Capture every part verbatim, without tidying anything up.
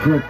Good.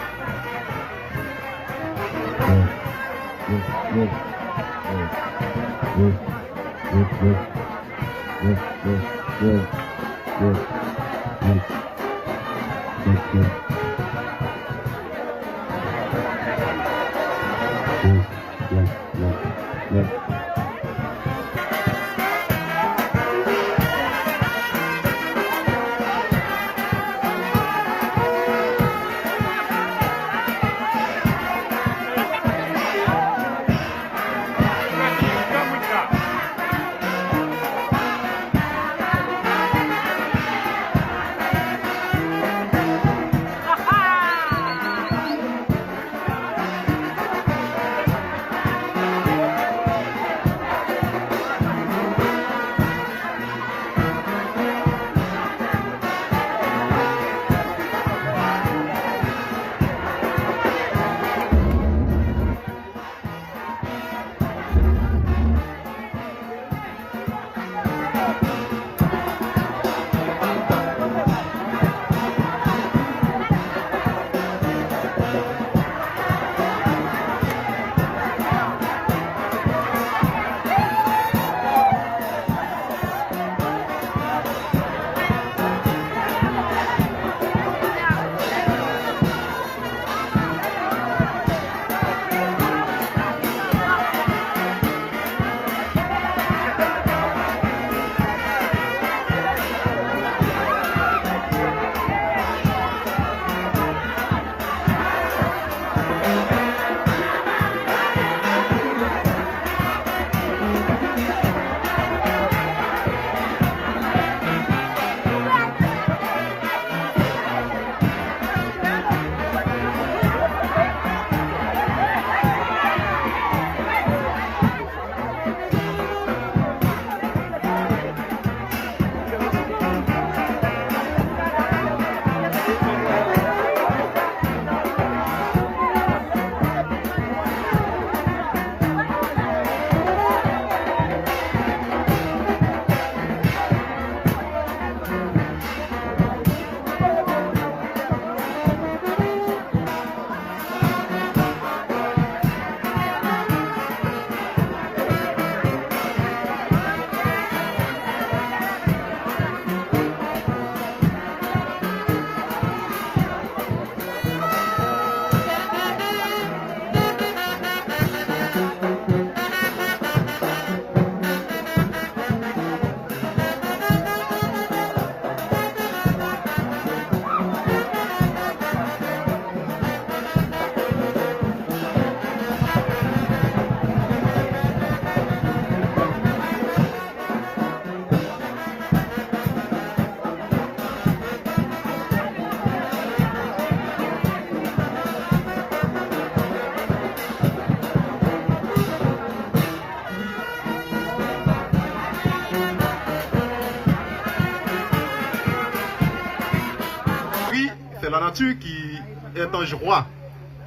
Ri, c'est la nature qui est en joie.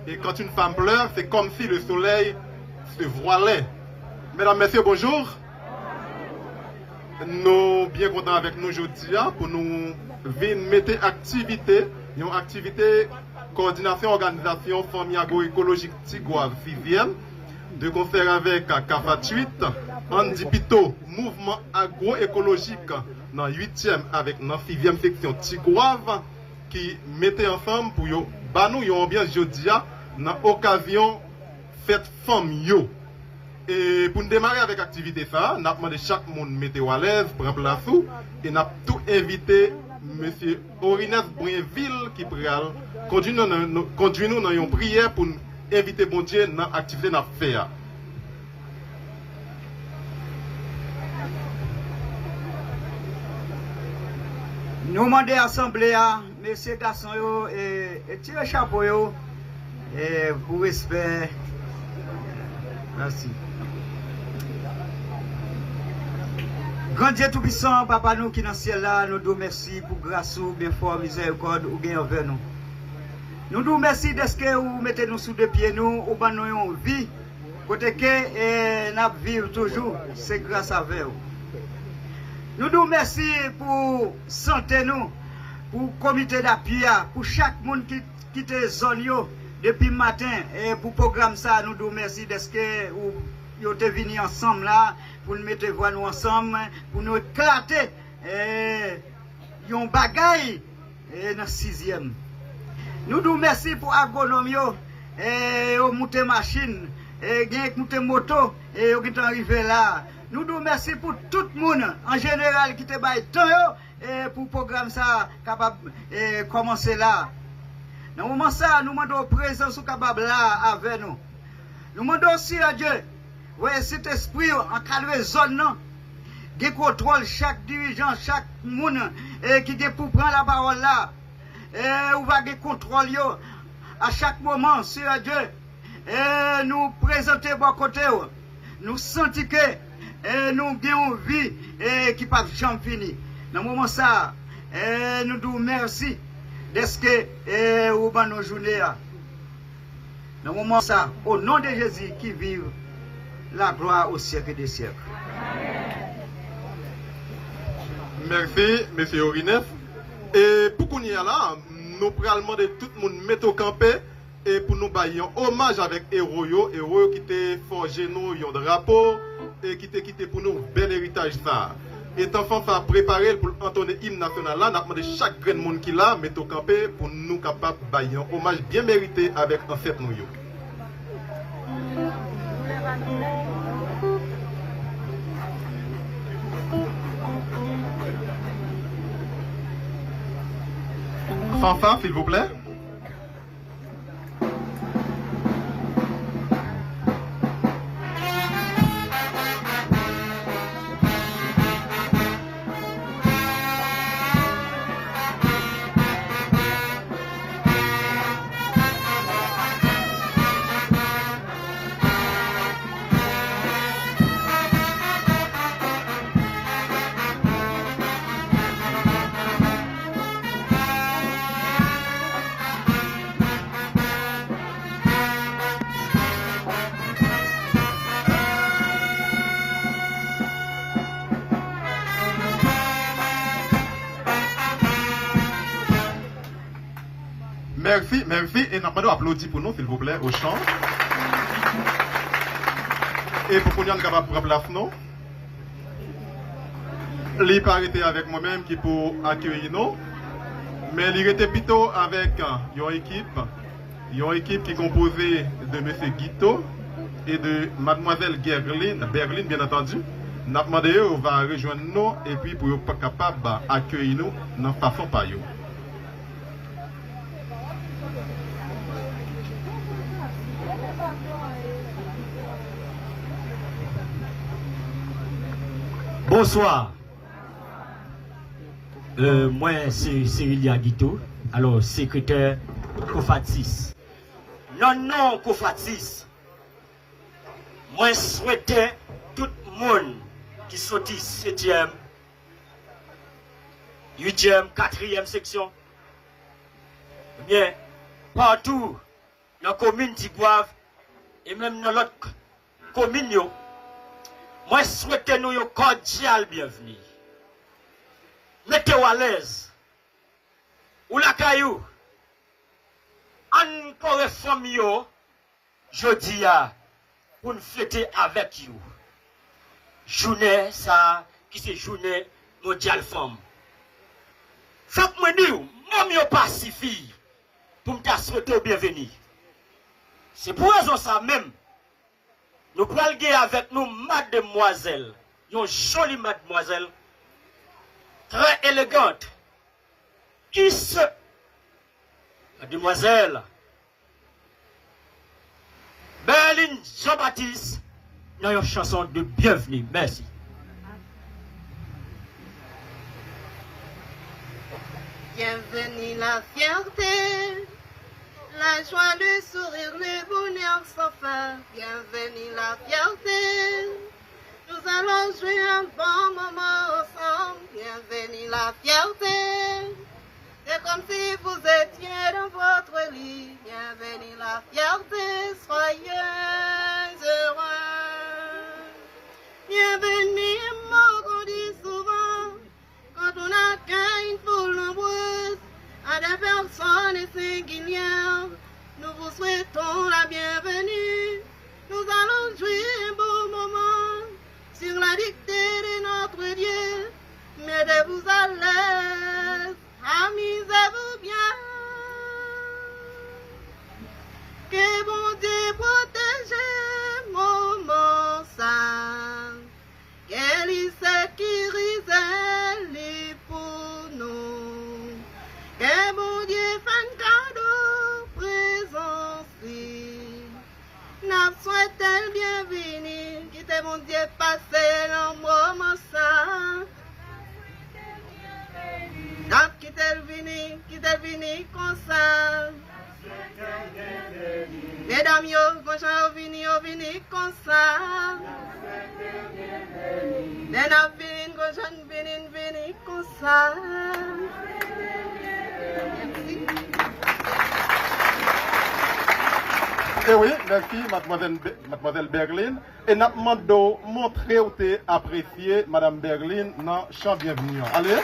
Et quand une femme pleure, c'est comme si le soleil se voilait. Mesdames, Messieurs, bonjour. Nou byen kontan avèk nou jodi a pou nou vin mete aktivite, yon aktivite kowòdinasyon òganizasyon Fanmi Agwoekolojik Tigwav sizyèm, de konsè avèk Kafatwit, Andy Pito, mouvman agwoekolojik nan uityèm avèk nan sizyèm seksyon Tigwav, ki mete ansanm pou yo ba nou yon anbyans jodi a nan okazyon fèt fanm yo. E pou n demare avèk aktivite sa a, n ap mande chak moun mete w alèz, pran plas ou, e n ap tou envite mesye Orines Brenvil ki pral kondui nou nan, kondui nou nan yon priyè pou n envite Bondye nan aktivite n ap fè a. Nou mande asanble a, mesye gason yo, e, e tire chapo yo, e pou respè. Mèsi. Gran Dye Toupisan, Papa nou ki nan syèl la, nou di w mèsi pou gras ou, byenfè w, mizèrikòd ou gen anvè nou. Nou di w mèsi dèske ou mete nou sou de pye nou, ou ban nou yon vi kote ke, e, n ap viv toujou, se gras avè w. Nou di w mèsi pou sante nou. pou komite dapui a, pou chak moun ki kite zòn yo depi maten, e pou pwogram sa a, nou di w mèsi dèske ou, yo te vini ansanm la pou n mete vwa nou ansanm, pou nou eklate, e, yon bagay, e, nan sizyèm. Nou di w mèsi pou agwonòm yo, e, yo moute machin, e, gen k moute moto, e, yo gentan rive la. Nou di w mèsi pou tout moun an jeneral ki te bay tan yo, e, pou pwogram sa a kapab, e, kòmanse la. Nan moman sa a, nou mande w prezans ou kapab la avè nou. Nou mande w, Seyè Dye, voye Sentespri w ankadre zòn nan. Gen kontwòl chak dirijan, chak moun, e, ki gen pou pran lapawòl la. E, ou va gen kontwòl yo a chak moman, Seyè Dye. E, nou prezante bò kote w. Nou santi ke, e, nou gen yon vi, e, ki p ap janm fini. Nan moman sa a, e, nou di w mèsi dèske, e, ou ban nou jounen an. Nan moman sa, au nom de Jésus qui vive, la gloire au siècle des siècles. Mèsi, mesye Orinef. E pou kounye a la, nou pral mande tout moun mete w kanpe e pou nou bay yon omaj avèk ewo yo, ewo yo ki te fòje nou yon drapo e ki te kite pou nou bèl eritaj sa a. Etan fanfa prepare l pou l antone im nasyonal la, n ap mande chak grenn moun ki la mete w kanpe pou nou kapab bay yon omaj byen merite avèk ansèt nou yo. Fanfa, silvouplè. Mèsi, mèsi. E n ap mande w aplodi pou nou, silvouplè, Ochan. E pou kounye a, n kapab pran plas nou. Li pa rete avèk mwen menm ki pou akeyi nou, men li rete pito avèk, euh, yon ekip, yon ekip ki konpoze de mesye Guito e de madmwazèl Guerline, Berline, byen antandi. N ap mande yo, yo va rejwenn nou, epi pou yo pa kapab akeyi nou nan fason pa yo. Bonswa. Euh, mwen se Cerilia Guito, alò, sekretè Kofatis. Nan non Kofatis, mwen swete tout moun ki soti setyèm, uityèm, katriyèm seksyon, oubyen patou nan komin Tigwav e menm nan lòt komin yo, mwen swete nou yon kòdyal byenvni. Mete w alèz. Ou lakay ou. Ann kore fanmi yo jodi a pou n fete avèk yo jounen sa a ki se jounen mondyal fanm. Fòk mwen di w, mo m yo pa sifi pou m ta swete w byenveni. Se pou rezon sa menm, nou pral gen avèk nou madmwazèl, yon joli madmwazèl, trè elegant, ki se madmwazèl Berline Jean-Baptiste nan yon chanson de byenvni. Mèsi. Bienvenue la fierté, la joie, le sourire, le bonheur sans fin. Bienvenue la fierté. Nous allons jouer un bon moment ensemble. Bienvenue la fierté. C'est comme si vous étiez dans votre lit. Bienvenue la fierté, soyez heureux. Bienvenue, mon qu'on dit souvent, quand on accueille une foule nombreuse, Des personnes singulières, nous vous souhaitons la bienvenue. Nous allons jouer un beau moment sur la dictée de notre Dieu. Mettez-vous à l'aise, amusez-vous bien. Ke Bondye pwoteje moman sa. Ke li sekirize li pou nou. Ke Bondye fè n kado prezans li. N ap swete l byenvini. Kite Bondye pase nan moman sa. N ap kite l vini, kite l vini konsa. Medam yo, gon jan yo vini, yo vini konsa. Lè n ap vini, gon jan n vini, n vini konsa. Mèsi. E wi, mèsi, madmwazèl Be-, madmwazèl Berline. E n ap mande w montre w te apresye Madam Berline nan chan byenvni an. Ale.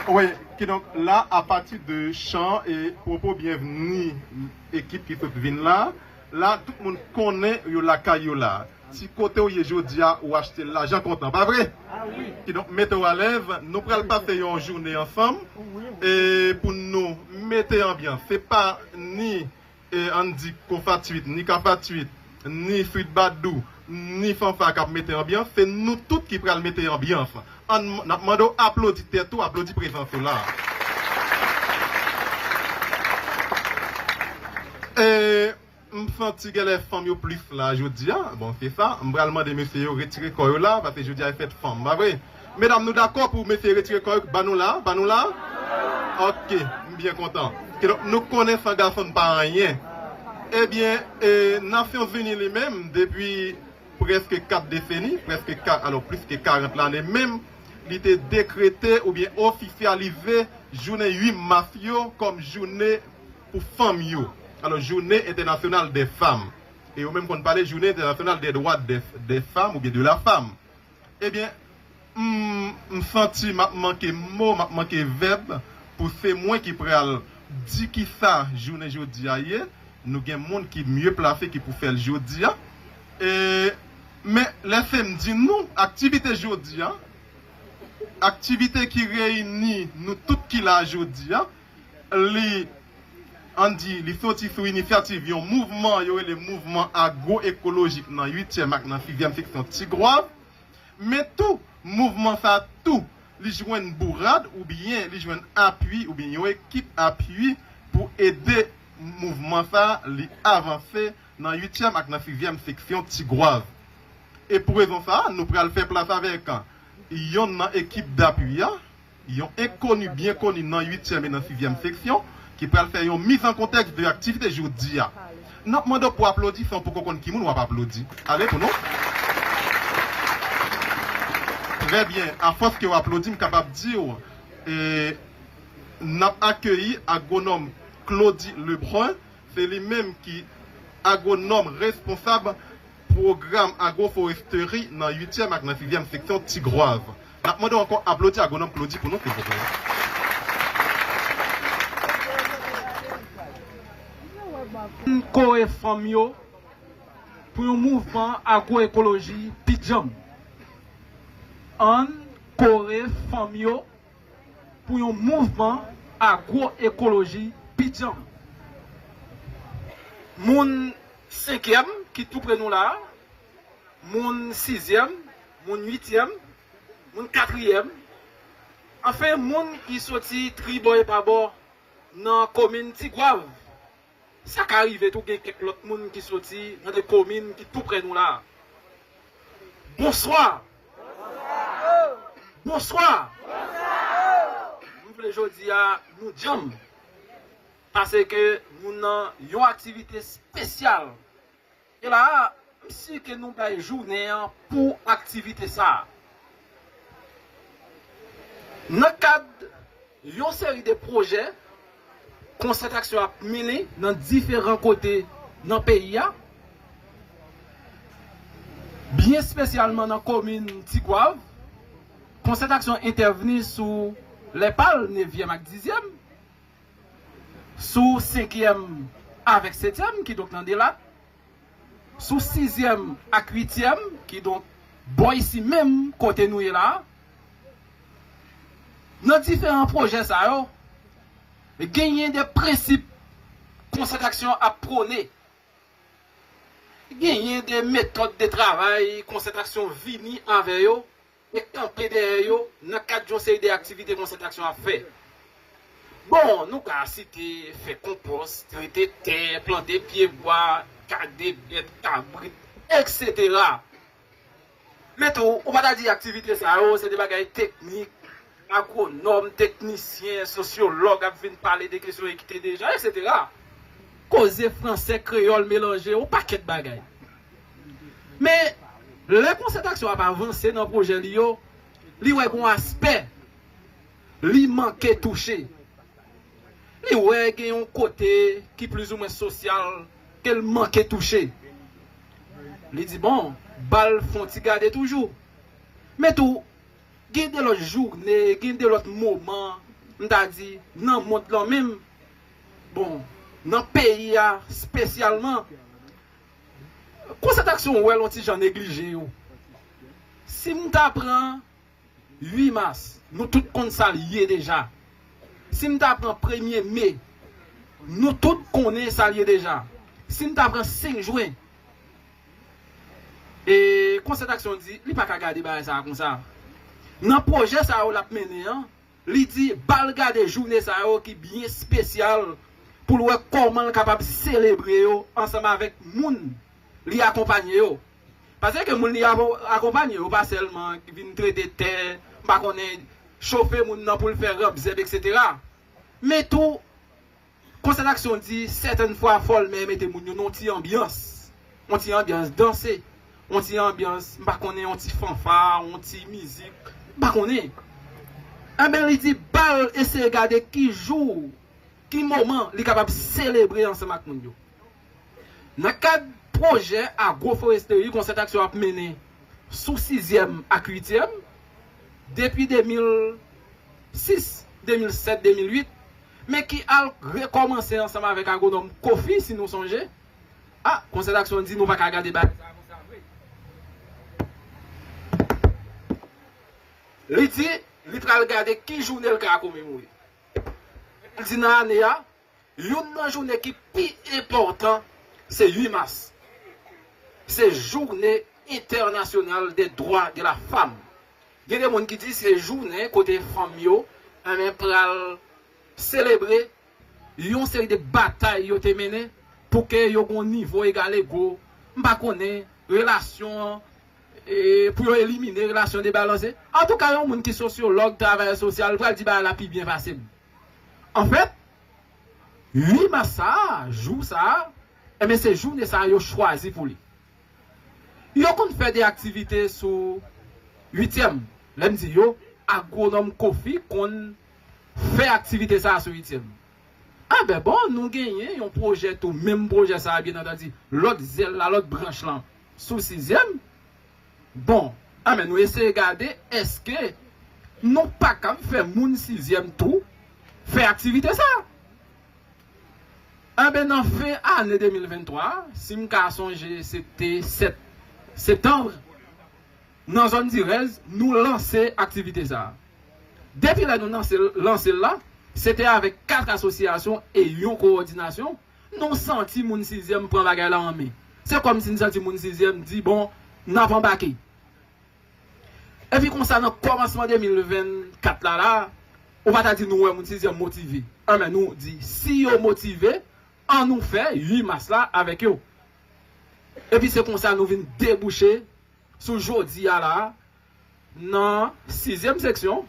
Wi, kidonk la, apati de chan e pwopo byenvni ekip ki sot vin la, la, tout moun konnen yo lakay yo la. Si kote w ye jodi a, ou achte l lajan kontan, pa vre? Kidonk, mete w alèz, nou pral pase yon jounen ansanm, e pou nou mete anbyans. Se pa ni e, ann di, Konfatuit, ni Kafatuit, ni Swit Badou, ni Fanfa k ap mete anbyans, se nou tout ki pral mete anbyans. Ann, n ap mande w aplodi tèt ou, aplodi prezans ou la. E, m santi genlè fanm yo plis la jodi a. Bon, se sa. M pral mande mesye yo retire kò yo la, paske jodi a e fèt fanm, pa vre? Medam, nou dakò pou mesye retire kò yo? Ban nou la, ban nou la. Ok, m byen kontan. Kidonk, nou konnen san gason n pa anyen. Ebyen, e, Nasyonzini li menm, depi prèske kat deseni, prèske ka-, alò, plis ke karant lane menm, li te dekrete oubyen ofisyalize jounen uit mas yo kòm jounen pou fanm yo. Alò, jounen entènasyonal dè fanm. E yo menm konn pale jounen entènasyonal dè dwa dè, dè fanm oubyen de la fanm. Ebyen, m, m santi m ap manke mo, m ap manke vèb pou se mwen ki pral di kisa jounen jodi a ye. Nou gen moun ki mye plase ki pou fè l jodi a. E, men, lè se m di nou, aktivite jodi a, aktivite ki reyini nou tout ki la jodi a, li, ann di, li soti sou inisyativ yon mouvman yo rele mouvman agwoekolojik nan uityèm ak nan sizyèm seksyon Tigwav. Men tou, mouvman sa tou, li jwenn bourad oubyen li jwenn apui oubyen yon ekip apui pou ede mouvman sa li avanse nan uityèm ak nan sizyèm seksyon Tigwav. E pou rezon sa, nou pral fè plas avèk yonn nan ekip dapui a, yon enkoni byen koni nan uityèm e nan sizyèm seksyon, ki pral fè yon miz an kontèks de aktivite jodi a. N ap mande w pou aplodi san w poko konn ki moun w ap aplodi. Ale pou nou. Trè byen, afòs ke w aplodi, m kapab di w, e, n ap akeyi agwonòm Claudy Lebrun, se li menm ki agwonòm responsab pwogram agwoforestri nan uityèm ak nan sizyèm seksyon Tigwav. N ap mande w ankò aplodi agwonòm Claudy pou nou, silvouplè. Ann kore fanm yo pou yon mouvman agwoekoloji pi djanm. Ann kore fanm yo pou yon mouvman agwoekoloji pi djanm. Moun senkyèm ki tou pre nou la a, moun sizyèm, moun uityèm, moun katriyèm, anfen, moun ki soti tribò e pabò nan komin Tigwav. Sa ka rive tou gen kèk lòt moun ki soti nan de komin ki tou pre nou la a. Bonswa! Bonswa! M vle jodi a nou djanm, paske nou nan yon aktivite espesyal. E la a, m si ke nou bay jounen an pou aktivite sa a. Nan kad yon seri de pwojè konsèt aksyon ap mennen nan diferan kote nan peyi a, byen espesyalman nan komin Tigwav, Konsèt Aksyon entèvni sou lè pa l, nevyèm ak dizyèm, sou senkyèm avèk setyèm, kidonk nan delat, sou sizyèm ak uityèm, kidonk bò isi menm kote nou ye la a. Nan diferan pwojè sa yo, genyen de prensip Konsèt Aksyon ap pwone. Genyen de metòd de travay Konsèt Aksyon vini avè yo e kanpe dèyè yo nan kad yon seri de aktivite Konsèt Aksyon ap fè. Bon, nou ka site fè konpòs, trete tè, plante pyebwa, gade bèt, kabrit, etsetera. Men tou, ou pa ta di aktivite sa yo, se de bagay teknik, agwonòm, teknisyen, sosyològ ap vin pale de kesyon ekite de janr, etsetera. Koze fransè, kreyòl melanje, yon pakèt bagay. Men, lè Konsèt Aksyon ap avanse nan pwojè li yo, li wè gen yon aspè li manke touche. Li wè gen yon kote ki plizoumwen sosyal ke l manke touche. Li di, bon, ba l fè yon ti gade toujou. Men tou, gen de lòt jounen, gen de lòt moman, m ta di, nan mond lan menm, bon, nan peyi a espesyalman, Konsèt Aksyon wè l yon ti jan neglije yo. Si m ta pran uit mas, nou tout konn sa l ye deja. Si n ta pran premye me, nou tout konnen sa l ye deja. Si n ta pran senk jen, e Konsèt Aksyon di, li pa ka gade bagay sa a konsa. Nan pwojè sa yo l ap mennen an, li di, ba l gade jounen sa yo ki byen espesyal pou l wè kòman l kapab selebre yo ansanm avèk moun li akonpaye yo. Paske moun li ap-, akonpaye yo pa sèlman vin trete tè, m pa konnen, chofe moun nan pou l fè ranp zèb, etsetera. Men tou, Konsèt Aksyon di, sètèn fwa, fò l men mete moun yo nan yon ti anbyans. Yon ti anbyans danse, yon ti anbyans, m pa konnen, yon ti fanfa, yon ti mizik, m pa konnen. Enben, li di, ba l eseye gade ki jou, ki moman li kapab selebre ansanm ak moun yo. Nan kad pwojè agwoforestri Konsèt Aksyon ap mennen sou sizyèm ak uityèm, depi de mil sis, de mil sèt, de mil uit, men ki al rekòmanse ansanm avèk agwonòm Kofi, si nou sonje. A, Konsèt Aksyon di nou pa ka gade bagay sa konsa vre. Li di, li pral gade ki jounen l ka komemore. Li di nan ane a, youn nan jounen ki pi enpòtan, se uit mas. Se jounen entènasyonal dè dwa de la fanm. Gen de moun ki di se jounen kote fanm yo, enben, pral selebre yon seri de batay yo te mennen pou ke yo gon nivo egal ego, m pa konnen, relasyon, e, pou yo elimine relasyon debalanse. Antouka, yon moun ki sosyològ, travayè sosyal, pral di bagay la pi byen pase m. Anfèt, uit mas sa a, jou sa a, enben, se jounen sa a yo chwazi pou li. Yo konn fè de aktivite sou uityèm. Lè m di yo, agwonòm Kofi konn fè aktivite sa a sou uityèm. Enben, bon, nou genyen yon pwojè tou, menm pwojè sa a, byen antandi, lòt zèl la, lòt branch lan, sou sizyèm. Bon, enben, nou eseye gade, èske nou pa kab fè moun sizyèm tou fè aktivite sa a? Enben, nan fen ane de mil venntwa a, si m ka sonje, se te sèt septanm, nan zòn Dirèz, nou lanse aktivite sa a. Depi lè nou lanse, lanse l la, se te avèk kat asosyasyon e yon kowòdinasyon, nou santi moun sizyèm pran bagay la an men. Se kòmsi n santi moun sizyèm di, bon, n ap anbake. Epi konsa, nan kòmansman de mil vennkat la, la, ou pa ta di nou wè moun sizyèm motive. Enben, nou di, si yo motive, ann nou fè uit mas la avèk yo. Epi se konsa nou vin debouche sou jodi a la, nan sizyèm seksyon,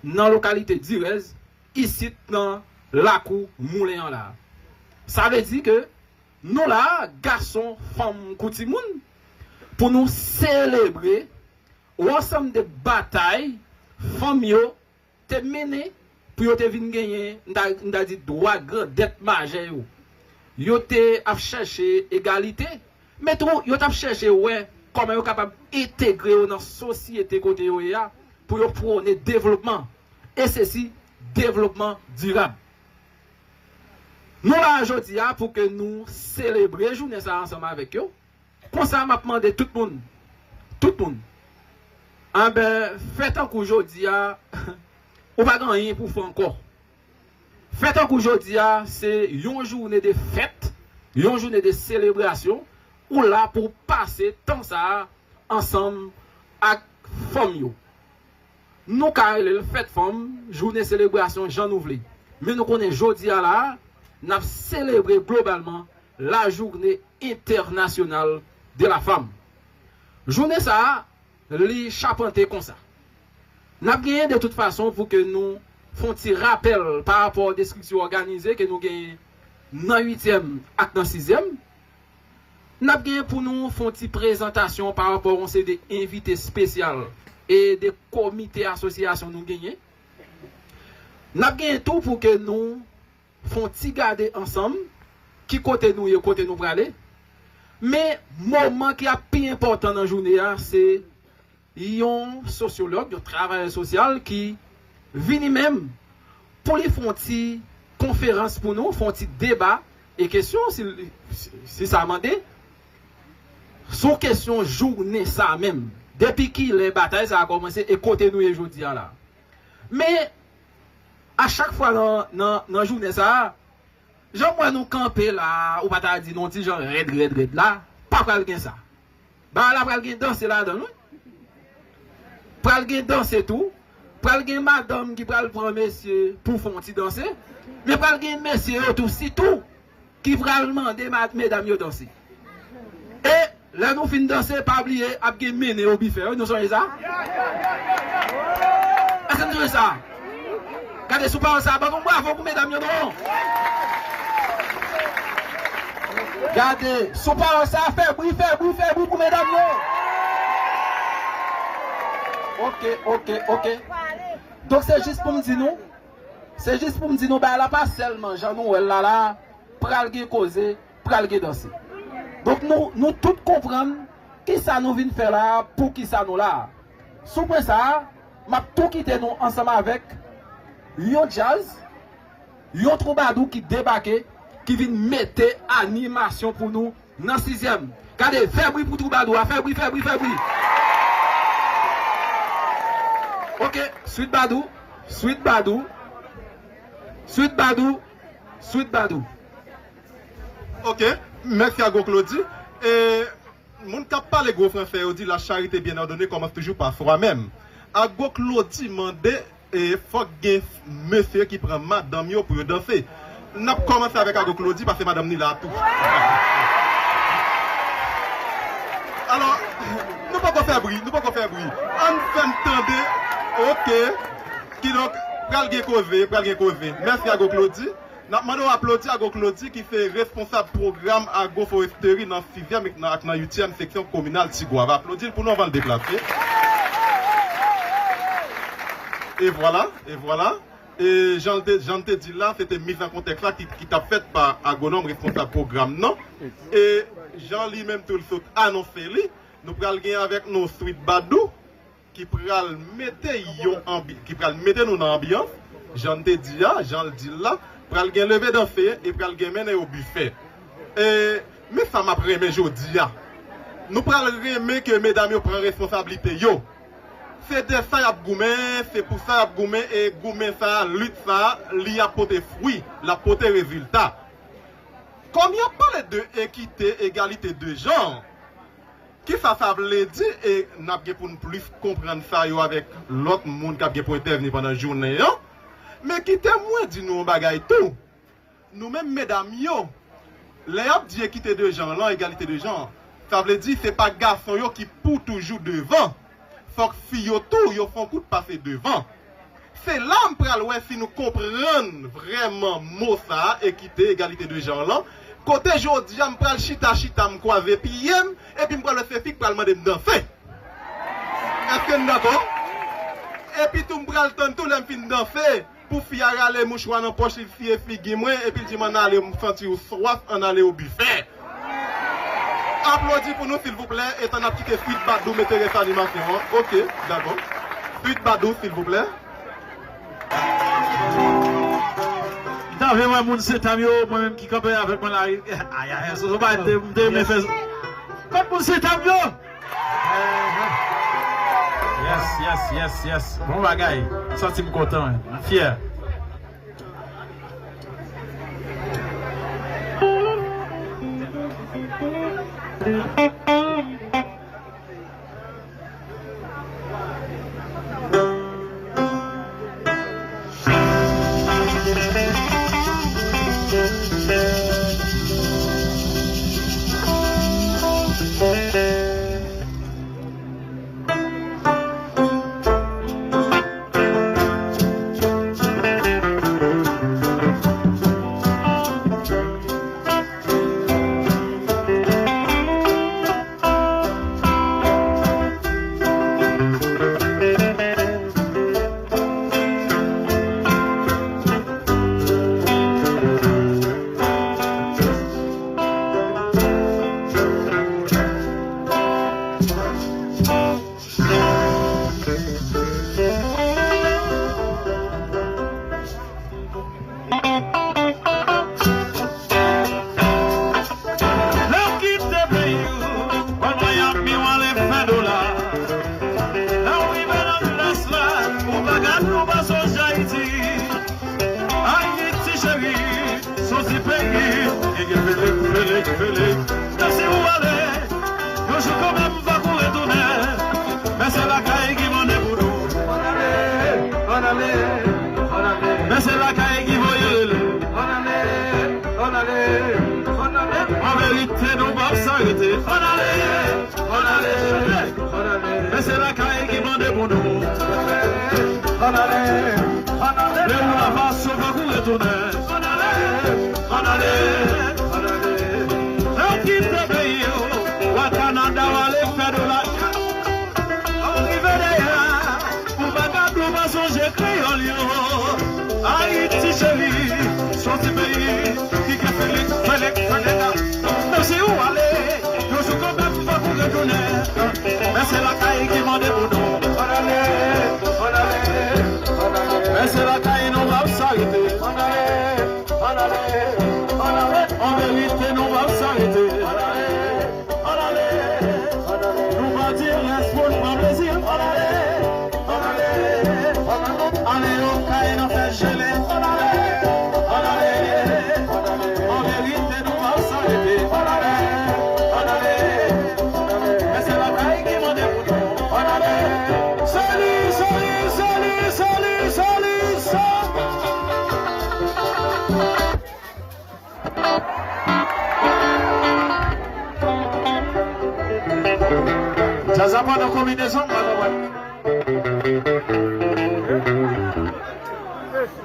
nan lokalite Dirèz, isit nan lakou moulen an la. Sa vle di ke nou la, gason, fanm kou timoun, pou nou selebre yon ansanm de batay fanm yo te mennen pou yo te vin genyen, m ta, m ta di, dwa grandèt majè yo. Yo te ap chèche egalite, men tou, yo t ap chèche wè kòman yo kapab entegre yo nan sosyete kote yo ye a, pou yo pwone devlopman, e sesi devlopman dirab. Nou la jodi a pou ke nou selebre jounen sa a ansanm avèk yo. Konsa, m ap mande tout moun, tout moun, anben, fè tankou jodi a, ou pa gen anyen pou fè ankò. Fè tankou jodi a, se yon jounen de fèt, yon jounen de selebrasyon, ou la pou w pase tan sa a ansanm ak fanm yo. Nou ka rele l fèt fanm, jounen selebrasyon, jan nou vle. Men nou konnen jodi a la a, n ap selebre globalman la journée internationale de la femme. Jounen sa a, li chapante konsa. N ap genyen de tout fason pou ke nou fè yon ti rapèl pa rapò de estrikti òganize ke nou genyen nan uityèm ak nan sizyèm. N ap genyen pou nou fè yon ti prezantasyon pa rapò yon seri de envite espesyal e de komite asosyasyon nou genyen. N ap genyen tou pou ke nou fè yon ti gade ansanm ki kote nou ye, kote nou prale. Men moman ki ap pi enpòtan nan jounen an, se yon sosyològ, yon travayè sosyal ki vini menm pou li fè yon ti konferans pou nou, fè yon ti deba e kesyon, si, si, si sa mande, sou kesyon jounen sa menm. Depi kilè batay sa a kòmanse e kote nou ye jodi a la? Men, a chak fwa nan, nan, nan jounen sa a, jan m wè nou kanpe la, ou pa ta di non, ti jan rèd, rèd, rèd la, pa pral gen sa. Bagay la pral gen danse ladan l, wi. Pral gen danse tou. Pral gen madanm ki pral pran mesye pou fè yon ti danse. Men pral gen mesye yo tou, sitou, ki pral mande ma-, medam yo danse. E lè nou fin danse, pa bliye, ap gen mennen o bifè, wi, nou sonje sa? Èske nou sonje sa? Gade, sou pawòl sa, ban nou bravo pou medam yo, non? Gade, sou pawòl sa, fè bri, fè bri, fè bri pou medam yo. Ok, ok, ok. Donk, se jis pou m di nou, se jis pou m di nou, bagay la pa sèlman jan nou wè l la la, pral gen koze, pral gen danse. Donk, nou, nou tout konprann kisa nou vin fè la a, poukisa nou la a. Sou pwen sa a, m ap tou kite nou ansanm avèk yon djaz, yon twoubadou ki debake, ki vin mete animasyon pou nou nan sizyèm. Gade, fè bri pou twoubadou a, fè bri, fè bri, fè bri. Ok, Sweet Badou, Sweet Badou, Sweet Badou, Sweet Badou. Ok, mèsi Agwo Claudy. E, moun k ap pale gwo fransè yo di la charité bien ordonnée commence toujours par soi-même. Agwo Claudy mande, e, fòk gen mesye ki pran madanm yo pou yo danse. N ap kòmanse avèk Agwo Claudy, paske madanm ni la tou. Alò, nou poko fè bri, nou poko fè bri. Ann fè m tande, ok. Kidonk, pral gen koze, pral gen koze. Mèsi Agwo Claudy. N ap mande w aplodi Agwo Claudy ki se responsab pwogram agroforesteri nan sizyèm ak nan, ak nan uityèm seksyon kominal Ti Gwav. Aplodi l pou nou anvan l deplase. E vwala, e vwala. E jan l te, jan l te di l la, se te miz an kontèks la ki, ki t ap fèt pa agwonòm responsab pwogram nan. E jan li menm tou l sot anonse li, nou pral gen avèk nou Sweet Badou, ki pral mete yon anbi-, ki pral mete nou nan anbyans, jan n te di a, jan l di l la, pral gen leve danse e pral gen mennen yo bifè. E, men sa m ap renmen jodi a. Nou pral renmen ke medam yo pran responsablite yo. Se de sa y ap goumen, se pou sa y ap goumen, e goumen sa a, lit sa a, li ap pote fwi, l ap pote rezilta. Kòm y ap pale de ekite, egalite de jan, kisa sa vle di, e n ap gen pou n plis konprann sa yo avèk lòt moun k ap gen pou entèvni pandan jounen an. Men kite mwen di nou yon bagay tou. Nou menm medam yo, lè y ap di ekite de jan lan, egalite de jan, sa vle di se pa gason yo ki pou toujou devan. Fòk fi yo tou, yo fè yon kout pase devan. Se la m pral wè si nou konprann vrèman mo sa a, ekite, egalite de jan lan. Kote jodi a m pral chita, chita, m kwaze pye m, epi m pral wè se fi k pral mande m danse. Èske n dakò? Epi tou m pral tann tou lè m fin danse, pou fi a rale mouchwa nan pòch li, siye figi mwen, epi l di m, "Ann ale, m santi w swaf, ann ale o bifè." Aplodi pou nou, silvouplè, etan n ap kite Sweet Badou mete rès animasyon an. Ok, dakò. Uit Badou, silvouplè. M ta vle wè moun Sentam yo, mwen menm ki kanpe avèk mwen la. Ay, ay, ay, Soso, ba, m te, m te renmen fè. Kot moun Sentam yo? Yes, yes, yes, yes. Bon bagay. M santi m kontan, m fyè. Lè w kite peyi w, w al Miami, w ale fè dola. Lè w rive nan glas la, ou pa gad, ou pa sonje Ayiti. Ayiti cheri, se yon ti peyi ki gen felek, felek, felek. Men si w ale, yon jou kanmenm fòk ou retounen. Men se lakay ki mande pou nou. Ann ale, ann ale, ann ale. Men se lakay ki voye rele. Ann ale, ann ale, ann ale. An verite, nou p ap sa rete. Ann ale. Ann ale, ann ale. Men se lakay ki mande pou nou. Ann ale, ann ale. Men ou la pa sove kou retounen. Ann ale, ann ale, ann ale. Lè w kite peyi w, w al Kanada, w ale fè dola. Lè w rive dèyè a, ou pa ka blo pa sonje kreyòl yo. Ayiti cheri, se yon ti peyi ki gen felek, felek, felek. Menm si ou ale, yon jou kanmenm fòk ou retounen. Men se lakay ki mande pou nou. Ann ale, ann ale, ann ale. Men se lakay nou p ap sa rete. Ann ale, ann ale, ann ale. An verite, nou p ap sa rete. Ann ale, ann ale, ann ale. Nou pa di rès pou n pran plezi. Ann ale. Ann ale, ann ale, ann ale, yo kay nan fè jele. Ann ale, ann ale, ann ale. An verite, nou pa sa rete. Ann ale, ann ale, ann ale. Men se lakay ki mande pou nou. Ann ale. Soli, soli, soli, soli, soli. Djaz la pa nan konbinezon, m pa konprann.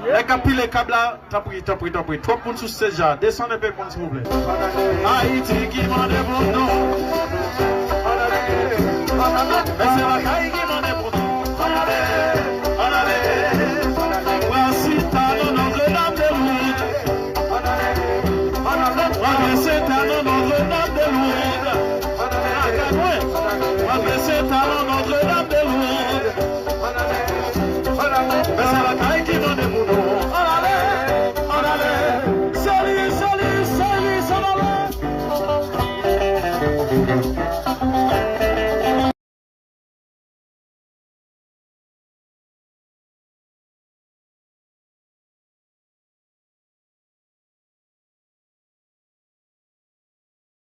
Nèg k ap pile kab la, tanpri, tanpri, tanpri. Twòp moun sou stage la. Desann enpe moun, silvouplè. Ayiti ki mande pou nou. Men se lakay ki